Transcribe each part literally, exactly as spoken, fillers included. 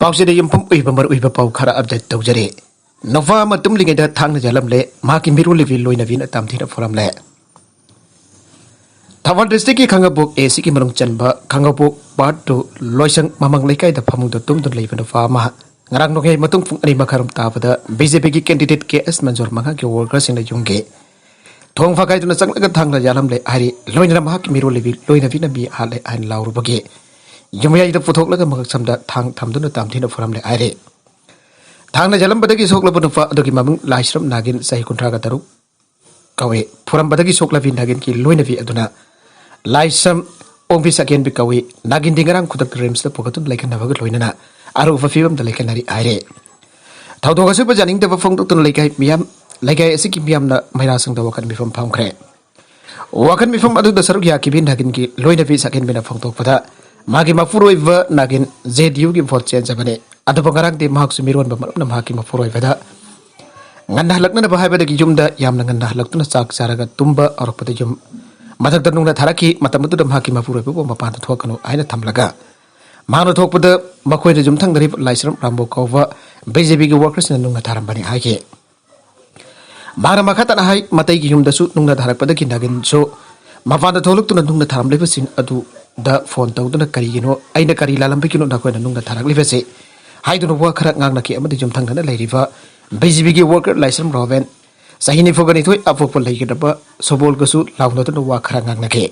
ꯄꯥꯎꯆꯦꯗ ꯌꯨꯝꯐꯝ ꯑꯣꯏꯕ ꯃꯔꯨꯑꯣꯏꯕ ꯄꯥꯎ ꯈꯔ ꯑꯞꯗꯦꯠ ꯇꯧꯖꯔꯤ꯫ ꯅꯨꯄꯥ ꯑꯃ ꯇꯨꯝꯂꯤꯉꯩꯗ ꯊꯥꯡꯅ ꯌꯥꯜꯂꯝꯂꯦ, ꯃꯍꯥꯛꯀꯤ ꯃꯤꯔꯣꯜꯂꯤꯕꯤ ꯂꯣꯏꯅꯕꯤꯅ ꯇꯝꯊꯤꯅ ꯐꯨꯔꯝꯂꯦ꯫ ꯊꯧꯕꯥꯜ ꯗꯤꯁꯇ꯭ꯔꯤꯛꯀꯤ ꯈꯥꯡꯉꯕꯣꯛ ꯑꯦ ꯁꯤꯒꯤ ꯃꯅꯨꯡ ꯆꯟꯕ ꯈꯥꯡꯉꯕꯣꯛ ꯄꯥꯔꯠ ꯇꯨ ꯂꯣꯏꯁꯪ ꯃꯃꯥꯡ ꯂꯩꯀꯥꯏꯗ ꯐꯃꯨꯡꯗ ꯇꯨꯝꯗꯨꯅ ꯂꯩꯕ ꯅꯨꯄꯥ ꯑꯃ ꯉꯔꯥꯡ ꯅꯣꯡꯌꯥꯏ ꯃꯇꯨꯡ ꯄꯨꯡ ꯑꯅꯤ ꯃꯈꯥꯏꯔꯣꯝ ꯇꯥꯕꯗ ꯕꯤ ꯖꯦ ꯄꯤꯒꯤ ꯀꯦꯟꯗꯤꯗꯦꯠ ꯀꯦ ꯑꯦꯁ ꯃꯟꯖꯣꯔ ꯃꯍꯥꯛꯀꯤ ꯋꯥꯔꯀꯔꯁꯤꯡꯅ ꯌꯨꯝꯒꯤ ꯊꯣꯡ ꯐꯥꯀꯥꯏꯗꯨꯅ ꯆꯪꯂꯒ ꯊꯥꯡꯅ ꯌꯥꯜꯂꯝꯂꯦ ꯍꯥꯏꯔꯤ꯫ ꯂꯣꯏꯅꯅ ꯃꯍꯥꯛꯀꯤ ꯃꯤꯔꯣꯜꯂꯤꯕꯤ ꯂꯣꯏꯅꯕꯤꯅ ꯃꯤ ꯍꯥꯠꯂꯦ ꯍꯥꯏꯅ ꯂꯥꯎꯔꯨꯕꯒꯤ ꯌꯨꯝꯌꯥꯏꯗ ꯄꯨꯊꯣꯛꯂꯒ ꯃꯉꯛꯁꯝꯗ ꯊꯥꯡ ꯊꯝꯗꯨꯅ ꯇꯝꯊꯤꯅ ꯐꯨꯔꯝꯂꯦ ꯍꯥꯏꯔꯤ꯫ ꯊꯥꯡꯅ ꯌꯥꯜꯂꯝꯕꯗꯒꯤ ꯁꯣꯛꯂꯕ ꯅꯨꯄꯥ ꯑꯗꯨꯒꯤ ꯃꯃꯤꯡ ꯂꯥꯏꯁ꯭ꯔꯝ ꯅꯥꯒꯤꯟ, ꯆꯍꯤ ꯀꯨꯟꯊ꯭ꯔꯥꯒ ꯇꯔꯨꯛ ꯀꯧꯏ꯫ ꯐꯨꯔꯝꯕꯗꯒꯤ ꯁꯣꯛꯂꯕꯤ ꯅꯥꯒꯤꯟꯒꯤ ꯂꯣꯏꯅꯕꯤ ꯑꯗꯨꯅ ꯂꯥꯏꯁ꯭ꯔꯝ ꯑꯣꯡꯕꯤ ꯁꯛꯍꯦꯟꯕꯤ ꯀꯧꯏ꯫ ꯅꯥꯒꯤꯟꯗꯤ ꯉꯔꯥꯡ ꯈꯨꯗꯛꯇ ꯔꯤꯝꯁꯇ ꯄꯨꯈꯠꯇꯨꯅ ꯂꯩꯈꯠꯅꯕꯒ ꯂꯣꯏꯅꯅ ꯑꯔꯨꯕ ꯐꯤꯕꯝꯗ ꯂꯩꯈꯠꯅꯔꯤ ꯍꯥꯏꯔꯦ꯫ ꯊꯧꯗꯣꯛ ꯑꯁꯤꯕꯨ ꯌꯥꯅꯤꯡꯗꯕ ꯐꯣꯡꯗꯣꯛꯇꯨꯅ ꯂꯩꯀꯥꯏ ꯃꯤꯌꯥꯝ, ꯂꯩꯀꯥꯏ ꯑꯁꯤꯒꯤ ꯃꯤꯌꯥꯝꯅ ꯃꯩꯔꯥ ꯁꯪꯗ ꯋꯥꯀꯠ ꯃꯤꯐꯝ ꯐꯝꯈ꯭ꯔꯦ꯫ ꯋꯥꯀꯠ ꯃꯤꯐꯝ ꯑꯗꯨꯗ ꯁꯔꯨꯛ ꯌꯥꯈꯤꯕꯤ ꯅꯥꯒꯤꯟꯒꯤ ꯂꯣꯏꯅꯕꯤ ꯁꯛꯍꯦꯟꯕꯤꯅ ꯐꯣꯡꯗꯣꯛꯄꯗ, ꯃꯥꯒꯤ ꯃꯄꯨꯔꯣꯏꯕ ꯅꯥꯒꯤꯟ ꯖꯦ ꯗꯤ ꯌꯨꯒꯤ ꯚꯣꯠ ꯆꯦꯟꯖꯕꯅꯤ꯫ ꯑꯗꯨꯕꯨ ꯉꯔꯥꯡꯗꯤ ꯃꯍꯥꯛꯁꯨ ꯃꯤꯔꯣꯟꯕ ꯃꯔꯝꯅ ꯃꯍꯥꯛꯀꯤ ꯃꯄꯨꯔꯣꯏꯕꯗ ꯉꯟꯅ ꯍꯜꯂꯛꯅꯅꯕ ꯍꯥꯏꯕꯗꯒꯤ ꯌꯨꯝꯗ ꯌꯥꯝꯅ ꯉꯟꯅ ꯍꯜꯂꯛꯇꯨꯅ ꯆꯥꯛ ꯆꯥꯔꯒ ꯇꯨꯝꯕ ꯍꯧꯔꯛꯄꯗ ꯌꯨꯝ ꯃꯊꯛꯇ ꯅꯨꯡꯅ ꯊꯥꯔꯛꯈꯤ꯫ ꯃꯇꯝ ꯑꯗꯨꯗ ꯃꯍꯥꯛꯀꯤ ꯃꯄꯨꯔꯣꯏꯕꯕꯨ ꯃꯄꯥꯟꯗ ꯊꯣꯛꯀꯅꯨ ꯍꯥꯏꯅ ꯊꯝꯂꯒ ꯃꯍꯥꯛꯅ ꯊꯣꯛꯄꯗ ꯃꯈꯣꯏꯅ ꯌꯨꯝꯊꯪꯅꯔꯤꯕ ꯂꯥꯏꯁ꯭ꯔꯝ ꯔꯥꯝꯕꯣ ꯀꯧꯕ ꯕꯤ ꯖꯦ ꯄꯤꯒꯤ ꯋꯥꯔꯀꯔꯁꯤꯡꯅ ꯅꯨꯡꯅ ꯊꯥꯔꯝꯕꯅꯤ ꯍꯥꯏꯈꯤ꯫ ꯃꯍꯥꯛꯅ ꯃꯈꯥ ꯇꯥꯅ ꯍꯥꯏ, ꯃꯇꯩꯒꯤ ꯌꯨꯝꯗꯁꯨ ꯅꯨꯡꯅ ꯊꯥꯔꯛꯄꯗꯒꯤ ꯅꯥꯒꯤꯟꯁꯨ ꯃꯄꯥꯟꯗ ꯊꯣꯛꯂꯛꯇꯨꯅ ꯅꯨꯡꯅ ꯊꯥꯔꯝꯂꯤꯕꯁꯤꯡ ꯑꯗꯨꯗ ꯐꯣꯟ ꯇꯧꯗꯨꯅ, "ꯀꯔꯤꯒꯤꯅꯣ? ꯑꯩꯅ ꯀꯔꯤ ꯂꯥꯜꯂꯝꯕꯒꯤꯅꯣ ꯅꯈꯣꯏꯅ ꯅꯨꯡꯅ ꯊꯥꯔꯛꯂꯤꯕꯁꯦ?" ꯍꯥꯏꯗꯨꯅ ꯋꯥ ꯈꯔ ꯉꯥꯡꯅꯈꯤ ꯑꯃꯗꯤ ꯌꯨꯝꯊꯪꯅꯅ ꯂꯩꯔꯤꯕ ꯕꯤ ꯖꯦ ꯄꯤꯒꯤ ꯋꯥꯔꯀꯔ ꯂꯥꯏꯁ꯭ꯔꯝ ꯔꯣꯕꯦꯟ, ꯆꯍꯤ ꯅꯤꯐꯨꯒ ꯅꯤꯊꯣꯏ ꯑꯄꯣꯛꯄ ꯂꯩꯒꯗꯕ ꯁꯣꯕꯣꯜꯒꯁꯨ ꯂꯥꯎꯅꯗꯨꯅ ꯋꯥ ꯈꯔ ꯉꯥꯡꯅꯈꯤ꯫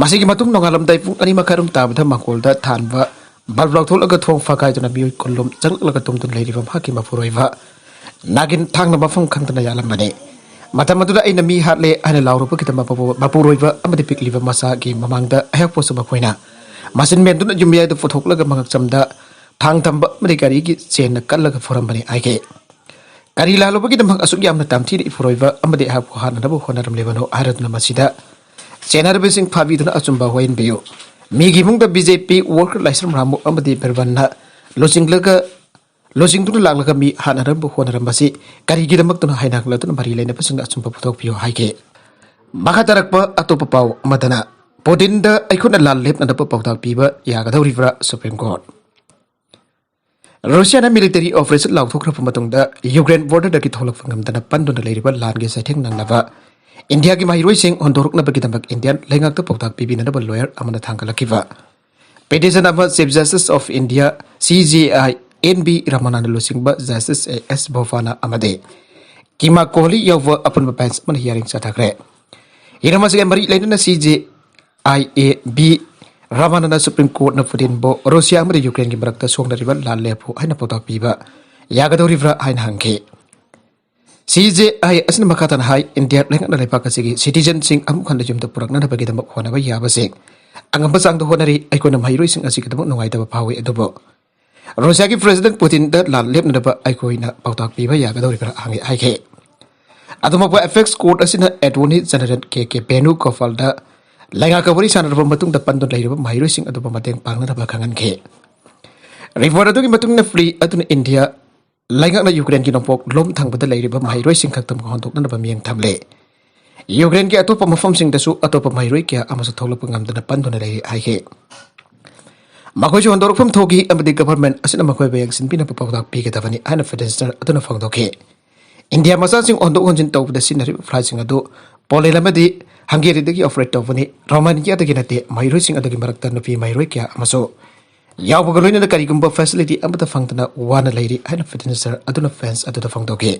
ꯃꯁꯤꯒꯤ ꯃꯇꯨꯡ ꯅꯣꯡꯉꯥꯜꯂꯝꯗꯥꯏ ꯄꯨꯡ ꯑꯅꯤ ꯃꯈꯥꯏꯔꯣꯝ ꯇꯥꯕꯗ ꯃꯥꯡꯒꯣꯜꯗ ꯊꯥꯟꯕ ꯕꯜꯕ ꯂꯧꯊꯣꯛꯂꯒ ꯊꯣꯡ ꯐꯥꯀꯥꯏꯗꯨꯅ ꯃꯤꯑꯣꯏ ꯀꯨꯟꯂꯣꯝ ꯆꯪꯂꯛꯂꯒ ꯇꯨꯝꯗꯨꯅ ꯂꯩꯔꯤꯕ ꯃꯍꯥꯛꯀꯤ ꯃꯄꯨꯔꯣꯏꯕ ꯅꯥꯒꯤꯟ ꯊꯥꯡꯅ ꯃꯐꯝ ꯈꯪꯗꯅ ꯌꯥꯜꯂꯝꯕꯅꯤ꯫ ꯃꯇꯝ ꯑꯗꯨꯗ ꯑꯩꯅ ꯃꯤ ꯍꯥꯠꯂꯦ ꯍꯥꯏꯅ ꯂꯥꯎꯔꯨꯕꯒꯤꯗꯃꯛ ꯃꯄꯨ-, ꯃꯄꯨꯔꯣꯏꯕ ꯑꯃꯗꯤ ꯄꯤꯛꯂꯤꯕ ꯃꯆꯥꯒꯤ ꯃꯃꯥꯡꯗ ꯑꯩꯍꯥꯛꯄꯨꯁꯨ ꯃꯈꯣꯏꯅ ꯃꯆꯤꯟ ꯃꯦꯟꯗꯨꯅ ꯌꯨꯝꯌꯥꯏꯗ ꯄꯨꯊꯣꯛꯂꯒ ꯃꯉꯛꯁꯝꯗ ꯊꯥꯡ ꯊꯝꯕ ꯑꯃꯗꯤ ꯒꯥꯔꯤꯒꯤ ꯆꯦꯟꯅ ꯀꯜꯂꯒ ꯐꯨꯔꯝꯕꯅꯤ ꯍꯥꯏꯈꯤ꯫ ꯀꯔꯤ ꯂꯥꯜꯂꯨꯕꯒꯤꯗꯃꯛ ꯑꯁꯨꯛ ꯌꯥꯝꯅ ꯇꯝꯊꯤꯅ ꯏꯄꯨꯔꯣꯏꯕ ꯑꯃꯗꯤ ꯑꯩꯍꯥꯛꯄꯨ ꯍꯥꯠꯅꯅꯕ ꯍꯣꯠꯅꯔꯝꯂꯤꯕꯅꯣ ꯍꯥꯏꯔꯗꯨꯅ ꯃꯁꯤꯗ ꯆꯦꯟꯅꯔꯕꯁꯤꯡ ꯐꯥꯕꯤꯗꯨꯅ ꯑꯆꯨꯝꯕ ꯋꯥꯌꯦꯟꯕꯤꯌꯨ꯫ ꯃꯤꯒꯤ ꯏꯃꯨꯡꯗ ꯕꯤ ꯖꯦ ꯄꯤ ꯋꯥꯔꯀꯔ ꯂꯥꯏꯁ꯭ꯔꯝ ꯔꯥꯃꯨ ꯑꯃꯗꯤ ꯕꯤꯔꯕꯟꯅ ꯂꯨꯆꯤꯡꯂꯒ, ꯂꯨꯆꯤꯡꯗꯨꯅ ꯂꯥꯛꯂꯒ ꯃꯤ ꯍꯥꯠꯅꯔꯝꯕ ꯍꯣꯠꯅꯔꯝꯕꯁꯤ ꯀꯔꯤꯒꯤꯗꯃꯛꯇꯅꯣ ꯍꯥꯏꯅ ꯍꯪꯂꯗꯨꯅ ꯃꯔꯤ ꯂꯩꯅꯕꯁꯤꯡꯅ ꯑꯆꯨꯝꯕ ꯄꯨꯊꯣꯛꯄꯤꯌꯨ ꯍꯥꯏꯈꯤ꯫ ꯃꯈꯥ ꯇꯥꯔꯛꯄ ꯑꯇꯣꯞꯄ ꯄꯥꯎ ꯑꯃꯗꯅ, ꯄꯨꯇꯤꯟꯗ ꯑꯩꯈꯣꯏꯅ ꯂꯥꯜ ꯂꯦꯞꯅꯅꯕ ꯄꯥꯎꯇꯥꯛ ꯄꯤꯕ ꯌꯥꯒꯗꯧꯔꯤꯕ꯭ꯔꯥ? Supreme court. ꯔꯨꯁꯤꯌꯥꯅ ꯃꯤꯂꯤꯇꯔꯤ ꯑꯣꯄꯔꯦꯁꯟ ꯂꯥꯎꯊꯣꯛꯈ꯭ꯔꯕ ꯃꯇꯨꯡꯗ ꯌꯨꯀ꯭ꯔꯦꯟ ꯕꯣꯔꯗꯔꯗꯒꯤ ꯊꯣꯛꯂꯛꯄ ꯉꯝꯗꯅ ꯄꯟꯗꯨꯅ ꯂꯩꯔꯤꯕ ꯂꯥꯟꯒꯤ ꯆꯩꯊꯦꯡ ꯅꯪꯅꯕ ꯏꯟꯗꯤꯌꯥꯒꯤ ꯃꯍꯩꯔꯣꯏꯁꯤꯡ ꯍꯣꯟꯗꯣꯔꯛꯅꯕꯒꯤꯗꯃꯛ ꯏꯟꯗꯤꯌꯥ ꯂꯩꯉꯥꯛꯇ ꯄꯥꯎꯇꯥꯛ ꯄꯤꯕꯤꯅꯅꯕ ꯂꯣꯌꯔ ꯑꯃꯅ ꯊꯥꯡꯒꯠꯂꯛꯈꯤꯕ ꯄꯤꯇꯤꯁꯟ ꯑꯃ ꯆꯤꯐ ꯖꯁꯇꯤꯁ ꯑꯣꯐ ꯏꯟꯗꯤꯌꯥ, ꯁꯤ ꯖꯦ ꯑꯥꯏ, ꯑꯦꯟ ꯕꯤ ꯔꯃꯅꯥꯅ ꯂꯨꯆꯤꯡꯕ ꯖꯁꯇꯤꯁ ꯑꯦ ꯑꯦꯁ ꯕꯣꯐꯥꯅ ꯑꯃꯗꯤ ꯀꯤꯃꯥ ꯀꯣꯍꯂꯤ ꯌꯥꯎꯕ ꯑꯄꯨꯟꯕ ꯕꯦꯟꯆ ꯑꯃꯅ ꯍꯤꯌꯥꯔꯤꯡ ꯆꯠꯊꯈ꯭ꯔꯦ꯫ ꯍꯤꯔꯝ ꯑꯁꯤꯒ ꯃꯔꯤ ꯂꯩꯅꯅ C J I N V ꯔꯃꯅꯥꯅ ꯁꯨꯄ꯭ꯔꯤꯝ ꯀꯣꯔꯠꯅ ꯄꯨꯇꯤꯟꯕꯨ ꯔꯨꯁꯤꯌꯥ ꯑꯃꯗꯤ ꯌꯨꯀ꯭ꯔꯦꯟꯒꯤ ꯃꯔꯛꯇ ꯁꯣꯛꯅꯔꯤꯕ ꯂꯥꯟ ꯂꯦꯞꯄꯨ ꯍꯥꯏꯅ ꯄꯥꯎꯇꯥꯛ ꯄꯤꯕ ꯌꯥꯒꯗꯧꯔꯤꯕ꯭ꯔꯥ ꯍꯥꯏꯅ ꯍꯪꯈꯤ꯫ ꯁꯤ ꯖꯦ ꯑꯥꯏ ꯑꯁꯤꯅ ꯃꯈꯥ ꯇꯥꯅ ꯍꯥꯏ, ꯏꯟꯗꯤꯌꯥ ꯂꯩꯉꯥꯛꯅ ꯂꯩꯕꯥꯛ ꯑꯁꯤꯒꯤ ꯁꯤꯇꯤꯖꯟꯁꯤꯡ ꯑꯃꯨꯛ ꯍꯟꯅ ꯌꯨꯝꯗ ꯄꯨꯔꯛꯅꯅꯕꯒꯤꯗꯃꯛ ꯍꯣꯠꯅꯕ ꯌꯥꯕꯁꯤꯡ ꯑꯉꯝꯕ ꯆꯥꯡꯗ ꯍꯣꯠꯅꯔꯤ꯫ ꯑꯩꯈꯣꯏꯅ ꯃꯍꯩꯔꯣꯏꯁꯤꯡ ꯑꯁꯤꯒꯤꯗꯃꯛ ꯅꯨꯡꯉꯥꯏꯇꯕ ꯐꯥꯎꯏ, ꯑꯗꯨꯕꯨ ꯔꯨꯁꯤꯌꯥꯒꯤ ꯄ꯭ꯔꯦꯁꯤꯗꯦꯟꯠ ꯄꯨꯇꯤꯟꯗ ꯂꯥꯟ ꯂꯦꯞꯅꯅꯕ ꯑꯩꯈꯣꯏꯅ ꯄꯥꯎꯇꯥꯛ ꯄꯤꯕ ꯌꯥꯒꯗꯧꯔꯤꯕ꯭ꯔꯥ ꯍꯪꯉꯤ ꯍꯥꯏꯈꯤ꯫ ꯑꯗꯨꯃꯛꯄ ꯑꯦꯄꯦꯛꯁ ꯀꯣꯔꯠ ꯑꯁꯤꯅ ꯑꯦꯇꯣꯔꯅꯤ ꯖꯦꯅꯔꯦꯜ ꯀꯦ ꯀꯦ ꯕꯦꯅꯨ ꯒꯣꯄꯥꯜꯗ ꯂꯩꯉꯥꯛꯀ ꯋꯥꯔꯤ ꯁꯥꯟꯅꯔꯕ ꯃꯇꯨꯡꯗ ꯄꯟꯗꯨꯅ ꯂꯩꯔꯤꯕ ꯃꯍꯩꯔꯣꯏꯁꯤꯡ ꯑꯗꯨꯕꯨ ꯃꯇꯦꯡ ꯄꯥꯡꯅꯅꯕ ꯈꯪꯍꯟꯈꯤ꯫ ꯔꯤꯄꯣꯔꯠ ꯑꯗꯨꯒꯤ ꯃꯇꯨꯡ ꯏꯟꯅ ꯐ꯭ꯂꯤ ꯑꯗꯨꯅ ꯏꯟꯗꯤꯌꯥ ꯂꯩꯉꯥꯛꯅ ꯌꯨꯀ꯭ꯔꯦꯟꯒꯤ ꯅꯣꯡꯄꯣꯛ ꯂꯣꯝ ꯊꯪꯕꯗ ꯂꯩꯔꯤꯕ ꯃꯍꯩꯔꯣꯏꯁꯤꯡ ꯈꯛꯇꯃꯛ ꯍꯣꯟꯗꯣꯛꯅꯅꯕ ꯃꯤꯠꯌꯦꯡ ꯊꯝꯂꯦ꯫ ꯌꯨꯀ꯭ꯔꯦꯟꯒꯤ ꯑꯇꯣꯞꯄ ꯃꯐꯝꯁꯤꯡꯗꯁꯨ ꯑꯇꯣꯞꯄ ꯃꯍꯩꯔꯣꯏ ꯀꯌꯥ ꯑꯃꯁꯨ ꯊꯣꯛꯂꯛꯄ ꯉꯝꯗꯅ ꯄꯟꯗꯨꯅ ꯂꯩꯔꯤ ꯍꯥꯏꯈꯤ꯫ ꯃꯈꯣꯏꯁꯨ ꯍꯣꯟꯗꯣꯔꯛꯐꯝ ꯊꯣꯛꯈꯤ ꯑꯃꯗꯤ ꯒꯚꯔꯟꯃꯦꯟꯠ ꯑꯁꯤꯅ ꯃꯈꯣꯏꯕꯨ ꯌꯦꯡꯁꯤꯟꯕꯤꯅꯕ ꯄꯥꯎꯇꯥꯛ ꯄꯤꯒꯗꯕꯅꯤ ꯍꯥꯏꯅ ꯄꯤꯇꯤꯁꯅꯔ ꯑꯗꯨꯅ ꯐꯣꯡꯗꯣꯛꯈꯤ꯫ ꯏꯟꯗꯤꯌꯥ ꯃꯆꯥꯁꯤꯡ ꯍꯣꯟꯗꯣꯛ ꯍꯣꯟꯖꯤꯟ ꯇꯧꯕꯗ ꯁꯤꯖꯤꯟꯅꯔꯤꯕ ꯐ꯭ꯂꯥꯏꯠꯁꯤꯡ ꯑꯗꯨ ꯄꯣꯂꯦꯟ ꯑꯃꯗꯤ ꯍꯪꯒꯦꯔꯤꯗꯒꯤ ꯑꯣꯄꯔꯦꯠ ꯇꯧꯕꯅꯤ꯫ ꯔꯣꯃꯥꯅꯤꯌꯥꯗꯒꯤ ꯅꯠꯇꯦ꯫ ꯃꯍꯩꯔꯣꯏꯁꯤꯡ ꯑꯗꯨꯒꯤ ꯃꯔꯛꯇ ꯅꯨꯄꯤ ꯃꯍꯩꯔꯣꯏ ꯀꯌꯥ ꯑꯃꯁꯨ ꯌꯥꯎꯕꯒ ꯂꯣꯏꯅꯅ ꯀꯔꯤꯒꯨꯝꯕ ꯐꯦꯁꯤꯂꯤꯇꯤ ꯑꯃꯠꯇ ꯐꯪꯗꯅ ꯋꯥꯅ ꯂꯩꯔꯤ ꯍꯥꯏꯅ ꯄꯤꯇꯤꯁꯅꯔ ꯑꯗꯨꯅ ꯐꯦꯟꯁ ꯑꯗꯨꯗ ꯐꯣꯡꯗꯣꯛꯈꯤ꯫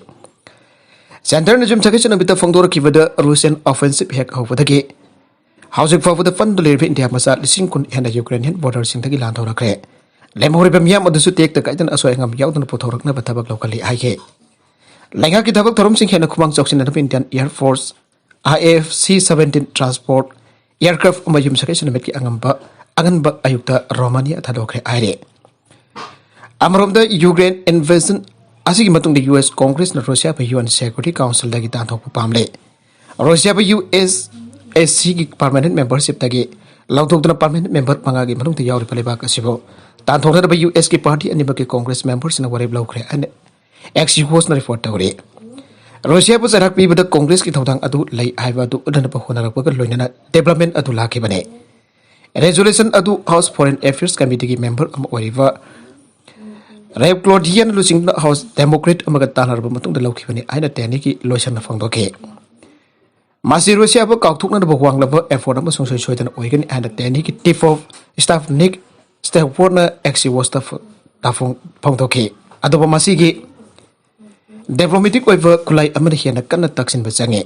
ꯁꯦꯟꯇꯔꯅ ꯌꯨꯝꯁꯀꯩꯁ ꯅꯨꯃꯤꯠꯇ ꯐꯣꯡꯗꯣꯔꯛꯈꯤꯕꯗ ꯔꯨꯁꯤꯌꯥꯟ ꯑꯣꯐꯦꯟꯁꯤꯞ ꯍꯦꯛ ꯍꯧꯕꯗꯒꯤ ꯍꯧꯖꯤꯛ ꯐꯥꯎꯕꯗ ꯄꯟꯗꯨꯅ ꯂꯩꯔꯤꯕ ꯏꯟꯗꯤꯌꯥ ꯃꯆꯥ ꯂꯤꯁꯤꯡ ꯀꯨꯟ ꯍꯦꯟꯅ ꯌꯨꯀ꯭ꯔꯦꯅꯤꯌꯟ ꯕꯣꯔꯗꯔꯁꯤꯡꯗꯒꯤ ꯂꯥꯟꯊꯣꯔꯛꯈ꯭ꯔꯦ꯫ ꯂꯦꯝꯍꯧꯔꯤꯕ ꯃꯤꯌꯥꯝ ꯑꯗꯨꯁꯨ ꯇꯦꯛꯇ ꯀꯥꯏꯗꯅ ꯑꯁꯣꯏ ꯑꯉꯥꯝ ꯌꯥꯎꯗꯅ ꯄꯨꯊꯣꯔꯛꯅꯕ ꯊꯕꯛ ꯂꯧꯈꯠꯂꯤ ꯍꯥꯏꯈꯤ꯫ ꯂꯩꯉꯥꯛꯀꯤ ꯊꯕꯛ ꯊꯧꯔꯝꯁꯤꯡ ꯍꯦꯟꯅ ꯈꯨꯃꯥꯡ ꯆꯥꯎꯁꯤꯟꯅꯅꯕ Indian air force, I F C seventeen transport aircraft ꯑꯃ ꯌꯨꯝꯁꯀꯩꯁ ꯅꯨꯃꯤꯠꯀꯤ ꯑꯉꯟꯕ, ꯑꯉꯟꯕ ꯑꯌꯨꯛꯇ ꯔꯣꯃꯥꯅꯤꯌꯥ ꯊꯥꯗꯣꯛꯈ꯭ꯔꯦ ꯍꯥꯏꯔꯦ꯫ ꯑꯃꯔꯣꯝꯗ ꯌꯨꯀ꯭ꯔꯦꯟ ꯏꯟꯚꯦꯖꯟ ꯑꯁꯤꯒꯤ ꯃꯇꯨꯡꯗ ꯌꯨ ꯑꯦꯁ ꯀꯣꯡꯒ꯭ꯔꯦꯁꯅ ꯔꯨꯁꯤꯌꯥꯕꯨ ꯌꯨ ꯑꯦꯟ ꯁꯦꯀ꯭ꯌꯨꯔꯤꯇꯤ ꯀꯥꯎꯟꯁꯤꯜꯗꯒꯤ ꯇꯥꯟꯊꯣꯛꯄ ꯄꯥꯝꯂꯦ꯫ ꯔꯨꯁꯤꯌꯥꯕꯨ ꯌꯨ ꯑꯦꯁ ꯑꯦꯁ ꯁꯤꯒꯤ ꯄꯔꯃꯅꯦꯟꯠ ꯃꯦꯝꯕꯔꯁꯤꯞꯇꯒꯤ ꯂꯧꯊꯣꯛꯇꯨꯅ ꯄꯔꯃꯅꯦꯟꯠ ꯃꯦꯝꯕꯔ ꯃꯉꯥꯒꯤ ꯃꯅꯨꯡꯗ ꯌꯥꯎꯔꯤꯕ ꯂꯩꯕꯥꯛ ꯑꯁꯤꯕꯨ ꯇꯥꯟꯊꯣꯛꯅꯅꯕ ꯌꯨ ꯑꯦꯁꯀꯤ ꯄꯥꯔꯇꯤ ꯑꯅꯤꯃꯛꯀꯤ ꯀꯣꯡꯒ꯭ꯔꯦꯁ ꯃꯦꯝꯕꯔꯁꯤꯡꯅ ꯋꯥꯔꯦꯞ ꯂꯧꯈ꯭ꯔꯦ ꯍꯥꯏꯅ ꯑꯦꯛꯁꯤꯌꯣꯁꯅ ꯔꯤꯄꯣꯔꯠ ꯇꯧꯔꯤ꯫ ꯔꯨꯁꯤꯌꯥꯕꯨ ꯆꯩꯔꯥꯛ ꯄꯤꯕꯗ ꯀꯣꯡꯒ꯭ꯔꯦꯁꯀꯤ ꯊꯧꯗꯥꯡ ꯑꯗꯨ ꯂꯩ ꯍꯥꯏꯕ ꯑꯗꯨ ꯎꯠꯅꯅꯕ ꯍꯣꯠꯅꯔꯛꯄꯒ ꯂꯣꯏꯅꯅ ꯗꯤꯕꯦꯂꯞꯃꯦꯟꯠ ꯑꯗꯨ ꯂꯥꯛꯈꯤꯕꯅꯤ꯫ ꯔꯦꯖꯣꯂꯨꯁꯟ ꯑꯗꯨ ꯍꯥꯎꯁ ꯐꯣꯔꯦꯟ ꯑꯦꯐꯤꯌꯔꯁ ꯀꯃꯤꯇꯤꯒꯤ ꯃꯦꯝꯕꯔ ꯑꯃ ꯑꯣꯏꯔꯤꯕ ꯔꯦꯞ ꯀ꯭ꯂꯣꯗꯤꯌꯥꯅ ꯂꯨꯆꯤꯡꯗꯨꯅ ꯍꯥꯎꯁ ꯗꯦꯃꯣꯀ꯭ꯔꯦꯠ ꯑꯃꯒ ꯇꯥꯟꯅꯔꯕ ꯃꯇꯨꯡꯗ ꯂꯧꯈꯤꯕꯅꯤ ꯍꯥꯏꯅ ꯇꯦꯅꯤꯒꯤ ꯂꯣꯏꯁꯪꯅ ꯐꯣꯡꯗꯣꯛꯈꯤ꯫ ꯃꯁꯤ ꯔꯨꯁꯤꯌꯥꯕꯨ ꯀꯥꯎꯊꯣꯛꯅꯅꯕ ꯋꯥꯡꯂꯕ ꯑꯦꯐꯣꯔꯠ ꯑꯃꯁꯨꯡ ꯁꯣꯏ ꯁꯣꯏꯗꯅ ꯑꯣꯏꯒꯅꯤ ꯍꯥꯏꯅ ꯇꯦꯅꯤꯒꯤ ꯆꯤꯐ ꯑꯣꯐ ꯁ꯭ꯇꯥꯐ ꯅꯤꯛ ꯁ꯭ꯇꯦꯐꯣꯔꯗꯅ ꯑꯦꯛꯁꯤꯑꯣꯁꯇ ꯐ-, ꯇꯥꯐꯣꯡ ꯐꯣꯡꯗꯣꯛꯈꯤ꯫ ꯑꯗꯨꯕꯨ ꯃꯁꯤꯒꯤ ꯗꯤꯄ꯭ꯂꯣꯃꯦꯇꯤꯛ ꯑꯣꯏꯕ ꯈꯨꯠꯂꯥꯏ ꯑꯃꯅ ꯍꯦꯟꯅ ꯀꯟꯅ ꯇꯛꯁꯤꯟꯕ ꯆꯪꯉꯤ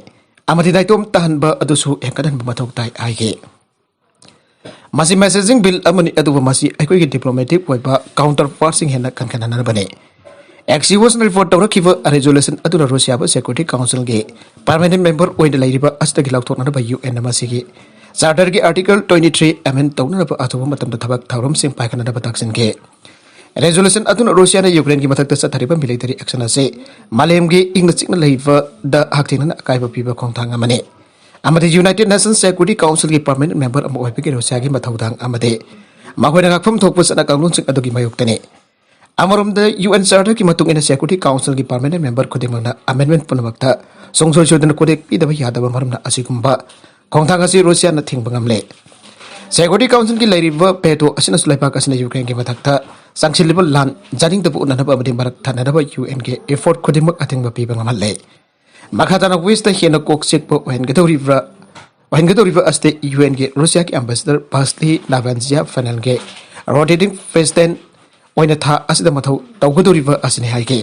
ꯑꯃꯗꯤ ꯅꯥꯏꯇꯣꯝ ꯇꯥꯍꯟꯕ ꯑꯗꯨꯁꯨ ꯍꯦꯟꯒꯠꯍꯟꯕ ꯃꯊꯧ ꯇꯥꯏ ꯍꯥꯏꯈꯤ꯫ ꯃꯁꯤ ꯃꯦꯁꯦꯖꯤꯡ ꯕꯤꯜ ꯑꯃꯅꯤ, ꯑꯗꯨꯕꯨ ꯃꯁꯤ ꯑꯩꯈꯣꯏꯒꯤ ꯗꯤꯄ꯭ꯂꯣꯃꯦꯇꯤꯛ ꯑꯣꯏꯕ ꯀꯥꯎꯟꯇꯔ ꯄꯥꯔꯠꯁꯤꯡ ꯍꯦꯟꯅ ꯀꯟꯈꯠꯅꯅꯕꯅꯤ꯫ ꯑꯦꯛꯁꯤꯑꯣꯁꯅ ꯔꯤꯄꯣꯔꯠ ꯇꯧꯔꯛꯈꯤꯕ ꯔꯦꯖꯣꯂꯨꯁꯟ ꯑꯗꯨꯅ ꯔꯨꯁꯤꯌꯥꯕꯨ ꯁꯦꯀ꯭ꯌꯨꯔꯤꯇꯤ ꯀꯥꯎꯟꯁꯤꯜꯒꯤ ꯄꯔꯃꯦꯅꯦꯟ ꯃꯦꯝꯕꯔ ꯑꯣꯏꯅ ꯂꯩꯔꯤꯕ ꯑꯁꯤꯗꯒꯤ ꯂꯧꯊꯣꯛꯅꯅꯕ ꯌꯨ ꯑꯦꯟꯅ ꯃꯁꯤꯒꯤ ꯆꯥꯔꯇꯔꯒꯤ ꯑꯥꯔꯇꯤꯀꯜ ꯇ꯭ꯋꯦꯟꯇꯤ ꯊ꯭ꯔꯤ ꯑꯦꯃꯦꯟ ꯇꯧꯅꯅꯕ ꯑꯊꯨꯕ ꯃꯇꯝꯗ ꯊꯕꯛ ꯊꯧꯔꯝꯁꯤꯡ ꯄꯥꯏꯈꯠꯅꯅꯕ ꯇꯛꯁꯤꯟꯈꯤ꯫ ꯔꯦꯖꯣꯂꯨꯁꯟ ꯑꯗꯨꯅ ꯔꯨꯁꯤꯌꯥꯅ ꯌꯨꯀ꯭ꯔꯦꯟꯒꯤ ꯃꯊꯛꯇ ꯆꯠꯊꯔꯤꯕ ꯃꯤꯂꯤꯇꯔꯤ ꯑꯦꯛꯁꯟ ꯑꯁꯤ ꯃꯥꯂꯦꯝꯒꯤ ꯏꯪꯅ ꯆꯤꯛꯅ ꯂꯩꯕꯗ ꯍꯛꯊꯦꯡꯅꯅ ꯑꯀꯥꯏꯕ ꯄꯤꯕ ꯈꯣꯡꯊꯥꯡ ꯑꯃꯅꯤ ꯑꯃꯗꯤ ꯌꯨꯅꯥꯏꯇꯦꯗ ꯅꯦꯁꯟꯁ ꯁꯦꯀ꯭ꯌꯨꯔꯤꯇꯤ ꯀꯥꯎꯟꯁꯤꯜꯒꯤ ꯄꯔꯃꯦꯅꯦꯟ ꯃꯦꯝꯕꯔ ꯑꯃ ꯑꯣꯏꯕꯒꯤ ꯔꯨꯁꯤꯌꯥꯒꯤ ꯃꯊꯧꯗꯥꯡ ꯑꯃꯗꯤ ꯃꯈꯣꯏꯅ ꯉꯥꯛꯐꯝ ꯊꯣꯛꯄ ꯆꯠꯅ ꯀꯥꯡꯂꯣꯟꯁꯤꯡ ꯑꯗꯨꯒꯤ ꯃꯥꯌꯣꯛꯇꯅꯤ꯫ ꯑꯃꯔꯣꯝꯗ, ꯌꯨ ꯑꯦꯟ ꯆꯥꯔꯇꯔꯒꯤ ꯃꯇꯨꯡ ꯏꯟꯅ ꯁꯦꯀ꯭ꯌꯨꯔꯤꯇꯤ ꯀꯥꯎꯟꯁꯤꯜꯒꯤ ꯄꯔꯃꯦꯅꯦꯟ ꯃꯦꯝꯕꯔ ꯈꯨꯗꯤꯡꯃꯛꯅ ꯑꯃꯦꯟꯗꯃꯦꯟ ꯄꯨꯝꯅꯃꯛꯇ ꯁꯨꯡꯁꯣꯏ ꯁꯣꯏꯗꯅ ꯈꯨꯠꯌꯦꯛ ꯄꯤꯗꯕ ꯌꯥꯗꯕ ꯃꯔꯝꯅ ꯑꯁꯤꯒꯨꯝꯕ ꯈꯣꯡꯊꯥꯡ ꯑꯁꯤ ꯔꯨꯁꯤꯌꯥꯅ ꯊꯤꯡꯕ ꯉꯝꯂꯦ꯫ ꯁꯦꯀ꯭ꯌꯨꯔꯤꯇꯤ ꯀꯥꯎꯟꯁꯤꯜꯒꯤ ꯂꯩꯔꯤꯕ ꯚꯦꯇꯣ ꯑꯁꯤꯅꯁꯨ ꯂꯩꯕꯥꯛ ꯑꯁꯤꯅ ꯌꯨꯀ꯭ꯔꯦꯟꯒꯤ ꯃꯊꯛꯇ ꯆꯪꯁꯤꯜꯂꯤꯕ ꯂꯥꯟ ꯌꯥꯅꯤꯡꯗꯕ ꯎꯠꯅꯅꯕ ꯑꯃꯗꯤ ꯃꯔꯛ ꯊꯠꯅꯅꯕ ꯌꯨ ꯑꯦꯟꯒꯤ ꯑꯦꯐꯣꯔꯠ ꯈꯨꯗꯤꯡꯃꯛ ꯑꯊꯤꯡꯕ ꯄꯤꯕ ꯉꯝꯍꯜꯂꯦ꯫ ꯃꯈꯥ ꯇꯥꯅ ꯋꯦꯁꯇ ꯍꯦꯟꯅ ꯀꯣꯛ ꯆꯤꯛꯄ ꯑꯣꯏꯍꯟꯒꯗꯧꯔꯤꯕ꯭ꯔꯥ, ꯑꯣꯏꯍꯟꯒꯗꯧꯔꯤꯕ ꯑꯁꯤꯗꯤ ꯌꯨ ꯑꯦꯟꯒꯤ ꯔꯨꯁꯤꯌꯥꯒꯤ ꯑꯦꯝꯕꯦꯁꯦꯗꯔ ꯚꯥꯁꯂꯤ ꯂꯥꯚꯦꯟꯖꯤꯌꯥ ꯐꯦꯅꯦꯜꯒꯤ ꯔꯣꯇꯦꯇꯤꯡ ꯄ꯭ꯔꯦꯁꯤꯗꯦꯟ ꯑꯣꯏꯅ ꯊꯥ ꯑꯁꯤꯗ ꯃꯊꯧ ꯇꯧꯒꯗꯧꯔꯤꯕ ꯑꯁꯤꯅꯤ ꯍꯥꯏꯈꯤ꯫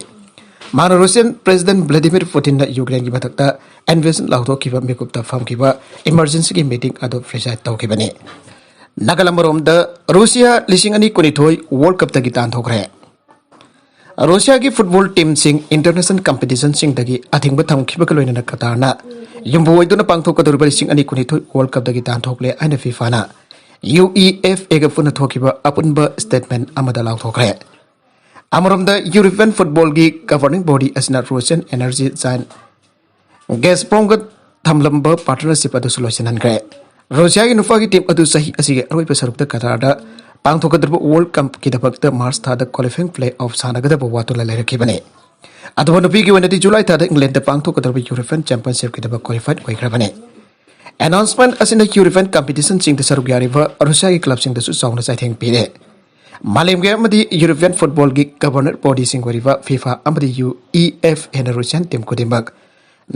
ꯃꯥꯅ ꯔꯨꯁꯤꯌꯥꯟ ꯄ꯭ꯔꯦꯁꯤꯗꯦꯟ ꯚ꯭ꯂꯥꯗꯤꯃꯤꯔ ꯄꯨꯇꯤꯟꯅ ꯌꯨꯀ꯭ꯔꯦꯟꯒꯤ ꯃꯊꯛꯇ ꯏꯟꯚꯦꯖꯟ ꯂꯥꯎꯊꯣꯛꯈꯤꯕ ꯃꯤꯀꯨꯞꯇ ꯐꯝꯈꯤꯕ ꯏꯃꯔꯖꯦꯟꯁꯤꯒꯤ ꯃꯤꯇꯤꯡ ꯑꯗꯨ ꯄ꯭ꯔꯤꯁꯥꯏꯗ ꯇꯧꯈꯤꯕꯅꯤ꯫ ꯅꯥꯀꯜ ꯑꯃꯔꯣꯝꯗ, ꯔꯨꯁꯤꯌꯥ ꯂꯤꯁꯤꯡ ꯑꯅꯤ ꯀꯨꯟꯅꯤꯊꯣꯏ ꯋꯥꯔꯜ ꯀꯞꯇꯒꯤ ꯇꯥꯟꯊꯣꯛꯈ꯭ꯔꯦ꯫ ꯔꯨꯁꯤꯌꯥꯒꯤ ꯐꯨꯠꯕꯣꯜ ꯇꯤꯝꯁꯤꯡ ꯏꯟꯇꯔꯅꯦꯁꯅꯦꯜ ꯀꯝꯄꯤꯇꯤꯁꯟꯁꯤꯡꯗꯒꯤ ꯑꯊꯤꯡꯕ ꯊꯝꯈꯤꯕꯒ ꯂꯣꯏꯅꯅ ꯀꯇꯥꯔꯅ ꯌꯨꯝꯕꯨ ꯑꯣꯏꯗꯨꯅ ꯄꯥꯡꯊꯣꯛꯀꯗꯧꯔꯤꯕ ꯂꯤꯁꯤꯡ ꯑꯅꯤ ꯀꯨꯟꯅꯤꯊꯣꯏ ꯋꯥꯔꯜ ꯀꯞꯇꯒꯤ ꯇꯥꯟꯊꯣꯛꯂꯦ ꯍꯥꯏꯅ ꯐꯤꯐꯥꯅ ꯌꯨ ꯏ ꯑꯦꯐ ꯑꯦꯒ ꯄꯨꯟꯅ ꯊꯣꯛꯈꯤꯕ ꯑꯄꯨꯟꯕ ꯁ꯭ꯇꯦꯠꯃꯦꯟ ꯑꯃꯗ ꯂꯥꯎꯊꯣꯛꯈ꯭ꯔꯦ꯫ ꯑꯃꯔꯣꯝꯗ, ꯌꯨꯔꯣꯄꯤꯌꯟ ꯐꯨꯠꯕꯣꯜꯒꯤ ꯒꯚꯔꯅꯤꯡ ꯕꯣꯗꯤ ꯑꯁꯤꯅ ꯔꯨꯁꯤꯌꯟ ꯑꯦꯅꯔꯖꯤ ꯖꯥꯏꯟ ꯒꯦꯁꯄ꯭ꯔꯣꯝꯒ ꯊꯝꯂꯝꯕ ꯄꯥꯔꯠꯅꯔꯁꯤꯞ ꯑꯗꯨꯁꯨ ꯂꯣꯏꯁꯤꯟꯍꯟꯈ꯭ꯔꯦ꯫ ꯔꯨꯁꯤꯌꯥꯒꯤ ꯅꯨꯄꯥꯒꯤ ꯇꯤꯝ ꯑꯗꯨ ꯆꯍꯤ ꯑꯁꯤꯒꯤ ꯑꯔꯣꯏꯕ ꯁꯔꯨꯛꯇ ꯀꯇꯥꯔꯗ ꯄꯥꯡꯊꯣꯛꯀꯗꯧꯔꯤꯕ ꯋꯥꯔꯜ ꯀꯞꯀꯤꯗꯃꯛꯇ ꯃꯥꯔꯆ ꯊꯥꯗ ꯀ꯭ꯋꯥꯂꯤꯐꯥꯏꯡ ꯄ꯭ꯂꯦ ꯑꯣꯐ ꯁꯥꯟꯅꯒꯗꯕ ꯋꯥꯇꯨꯅ ꯂꯩꯔꯛꯈꯤꯕꯅꯤ꯫ ꯑꯗꯨꯕꯨ ꯅꯨꯄꯤꯒꯤ ꯑꯣꯏꯅꯗꯤ ꯖꯨꯂꯥꯏ ꯊꯥꯗ ꯏꯪꯂꯦꯟꯗ ꯄꯥꯡꯊꯣꯛꯀꯗꯧꯔꯤꯕ ꯌꯨꯔꯣꯄꯤꯌꯟ ꯆꯦꯝꯄꯤꯌꯟꯁꯤꯞꯀꯤꯗꯃꯛ ꯀ꯭ꯋꯥꯂꯤꯐꯥꯏꯗ ꯑꯣꯏꯈ꯭ꯔꯕꯅꯤ꯫ ꯑꯦꯅꯥꯎꯟꯁꯃꯦꯟ ꯑꯁꯤꯅ ꯌꯨꯔꯣꯄꯤꯌꯟ ꯀꯝꯄꯤꯇꯤꯁꯟꯁꯤꯡꯗ ꯁꯔꯨꯛ ꯌꯥꯔꯤꯕ ꯔꯨꯁꯤꯌꯥꯒꯤ ꯀ꯭ꯂꯕꯁꯤꯡꯗꯁꯨ ꯆꯥꯎꯅ ꯆꯩꯊꯦꯡ ꯄꯤꯔꯦ꯫ ꯃꯥꯂꯦꯝꯒꯤ ꯑꯃꯗꯤ ꯌꯨꯔꯣꯄꯤꯌꯟ ꯐꯨꯠꯕꯣꯜꯒꯤ ꯒꯕꯔꯅꯔ ꯕꯣꯗꯤꯁꯤꯡ ꯑꯣꯏꯔꯤꯕ ꯐꯤꯐꯥ ꯑꯃꯗꯤ ꯌꯨ ꯏ ꯑꯦꯐ ꯑꯦꯅ ꯔꯨꯁꯤꯌꯥꯟ ꯇꯤꯝ ꯈꯨꯗꯤꯡꯃꯛ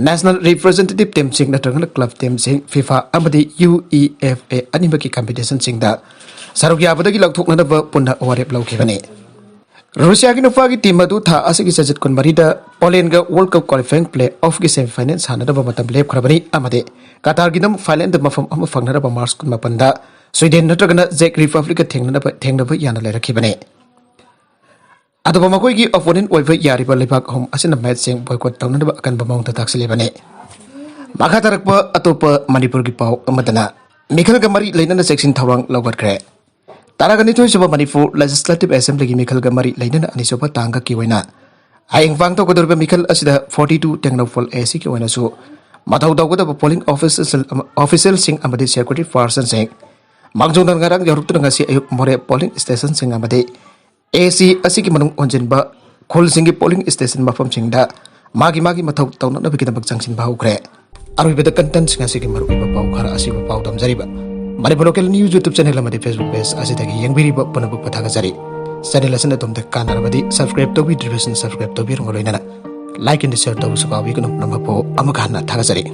ꯅꯦꯁꯅꯦꯜ ꯔꯤꯄ꯭ꯔꯖꯦꯟꯇꯦꯇꯤꯚ ꯇꯤꯝꯁꯤꯡ ꯅꯠꯇ꯭ꯔꯒꯅ ꯀ꯭ꯂꯕ ꯇꯤꯝꯁꯤꯡ ꯐꯤꯐꯥ ꯑꯃꯗꯤ ꯌꯨ ꯏ ꯑꯦꯐ ꯑꯦ ꯑꯅꯤꯃꯛꯀꯤ ꯀꯝꯄꯤꯇꯤꯁꯟꯁꯤꯡꯗ ꯁꯔꯨꯛ ꯌꯥꯕꯗꯒꯤ ꯂꯧꯊꯣꯛꯅꯅꯕ ꯄꯨꯟꯅ ꯋꯥꯔꯦꯞ ꯂꯧꯈꯤꯕꯅꯤ꯫ ꯔꯨꯁꯤꯌꯥꯒꯤ ꯅꯨꯄꯥꯒꯤ ꯇꯤꯝ ꯑꯗꯨ ꯊꯥ ꯑꯁꯤꯒꯤ ꯆꯩꯆꯠ ꯀꯨꯟꯃꯔꯤꯗ ꯄꯣꯂꯦꯟꯒ ꯋꯥꯔꯜ ꯀꯞ ꯀ꯭ꯋꯥꯂꯤꯐꯥꯏꯌꯤꯡ ꯄ꯭ꯂꯦ ꯑꯣꯐꯀꯤ ꯁꯦꯃꯤꯐꯥꯏꯅꯦꯜ ꯁꯥꯟꯅꯅꯕ ꯃꯇꯝ ꯂꯦꯞꯈ꯭ꯔꯕꯅꯤ ꯑꯃꯗꯤ ꯀꯇꯥꯔꯒꯤꯗꯃꯛ ꯐꯥꯏꯅꯦꯜꯗ ꯃꯐꯝ ꯑꯃ ꯐꯪꯅꯅꯕ ꯃꯥꯔꯆ ꯀꯨꯟꯃꯥꯄꯟꯗ ꯁ꯭ꯋꯤꯗꯦꯟ ꯅꯠꯇ꯭ꯔꯒꯅ ꯖꯦꯛ ꯔꯤꯄꯕ꯭ꯂꯤꯛꯀ ꯊꯦꯡꯅꯅꯕ ꯊꯦꯡꯅꯕ ꯌꯥꯅ ꯂꯩꯔꯛꯈꯤꯕꯅꯤ꯫ ꯑꯗꯨꯕꯨ ꯃꯈꯣꯏꯒꯤ ꯑꯣꯄꯣꯅꯦꯟ ꯑꯣꯏꯕ ꯌꯥꯔꯤꯕ ꯂꯩꯕꯥꯛ ꯑꯍꯨꯝ ꯑꯁꯤꯅ ꯃꯦꯠꯆꯁꯤꯡ ꯕꯣꯏꯀꯣꯠ ꯇꯧꯅꯅꯕ ꯑꯀꯟꯕ ꯃꯑꯣꯡꯗ ꯇꯥꯛꯁꯤꯜꯂꯤꯕꯅꯤ꯫ ꯃꯈꯥ ꯇꯥꯔꯛꯄ ꯑꯇꯣꯞꯄ ꯃꯅꯤꯄꯨꯔꯒꯤ ꯄꯥꯎ ꯑꯃꯗꯅ ꯃꯤꯈꯜꯒ ꯃꯔꯤ ꯂꯩꯅꯅ ꯆꯦꯛꯁꯤꯟ ꯊꯧꯔꯥꯡ ꯂꯧꯈꯠꯈ꯭ꯔꯦ꯫ ꯇꯔꯥꯒ ꯅꯤꯊꯣꯏ ꯁꯨꯕ ꯃꯅꯤꯄꯨꯔ ꯂꯦꯖꯤꯁꯂꯦꯇꯤꯚ ꯑꯦꯁꯦꯝꯕ꯭ꯂꯤꯒꯤ ꯃꯤꯈꯜꯒ ꯃꯔꯤ ꯂꯩꯅꯅ ꯑꯅꯤꯁꯨꯕ ꯇꯥꯡ ꯈꯛꯀꯤ ꯑꯣꯏꯅ ꯍꯌꯦꯡ ꯄꯥꯡꯊꯣꯛꯀꯗꯧꯔꯤꯕ ꯃꯤꯈꯜ ꯑꯁꯤꯗ ꯐꯣꯔꯇꯤ ꯇꯨ ꯇꯦꯡꯅꯧꯄꯜ ꯑꯦ ꯁꯤꯒꯤ ꯑꯣꯏꯅꯁꯨ ꯃꯊꯧ ꯇꯧꯒꯗꯕ ꯄꯣꯂꯤꯡ ꯑꯣꯐꯤꯁꯤꯌꯦꯜ ꯑꯃ-, ꯑꯣꯐꯤꯁꯤꯌꯦꯜꯁꯤꯡ ꯑꯃꯗꯤ ꯁꯦꯀ꯭ꯌꯨꯔꯤꯇꯤ ꯄꯥꯔꯁꯟꯁꯤꯡ ꯃꯥꯡꯖꯧꯅꯅ ꯉꯔꯥꯡ ꯌꯥꯎꯔꯛꯇꯨꯅ ꯉꯁꯤ ꯑꯌꯨꯛ ꯃꯣꯔꯦ ꯄꯣꯂꯤꯡ ꯁ꯭ꯇꯦꯁꯟꯁꯤꯡ ꯑꯃꯗꯤ ꯑꯦ ꯁꯤ ꯑꯁꯤꯒꯤ ꯃꯅꯨꯡ ꯍꯣꯟꯖꯤꯟꯕ ꯈꯨꯜꯁꯤꯡꯒꯤ ꯄꯣꯂꯤꯡ ꯁ꯭ꯇꯦꯁꯟ ꯃꯐꯝꯁꯤꯡꯗ ꯃꯥꯒꯤ ꯃꯥꯒꯤ ꯃꯊꯧ ꯇꯧꯅꯅꯕꯒꯤꯗꯃꯛ ꯆꯪꯁꯤꯟꯕ ꯍꯧꯈ꯭ꯔꯦ꯫ ꯑꯔꯣꯏꯕꯗ ꯀꯟꯇꯦꯟꯁꯤꯡ ꯑꯁꯤꯒꯤ ꯃꯔꯨꯑꯣꯏꯕ ꯄꯥꯎ ꯈꯔ ꯑꯁꯤꯕꯨ ꯄꯥꯎꯗꯝꯖꯔꯤꯕ Manipur local news YouTube channel ꯑꯃꯗꯤ ꯐꯦꯁꯕꯨꯛ ꯄꯦꯖ ꯑꯁꯤꯗꯒꯤ ꯌꯦꯡꯕꯤꯔꯤꯕ ꯄꯨꯝꯅꯃꯛꯄꯨ ꯊꯥꯒꯠꯆꯔꯤ꯫ ꯆꯦꯅꯦꯜ ꯑꯁꯤꯅ ꯑꯗꯣꯝꯗ ꯀꯥꯟꯅꯔꯕꯗꯤ ꯁꯕꯁꯀ꯭ꯔꯥꯏꯕ ꯇꯧꯕꯤꯗ꯭ꯔꯤꯕꯁꯤꯡ ꯁꯕꯁꯀ꯭ꯔꯥꯏꯕ ꯇꯧꯕꯤꯔꯝꯕ ꯂꯣꯏꯅꯅ ꯂꯥꯏꯛ ꯑꯃꯗꯤ ꯁꯤꯌꯔ ꯇꯧꯕꯁꯨ ꯀꯥꯎꯕꯤꯒꯅꯨ꯫ ꯄꯨꯝꯅꯃꯛꯄꯨ ꯑꯃꯨꯛ ꯍꯟꯅ ꯊꯥꯒꯠꯆꯔꯤ꯫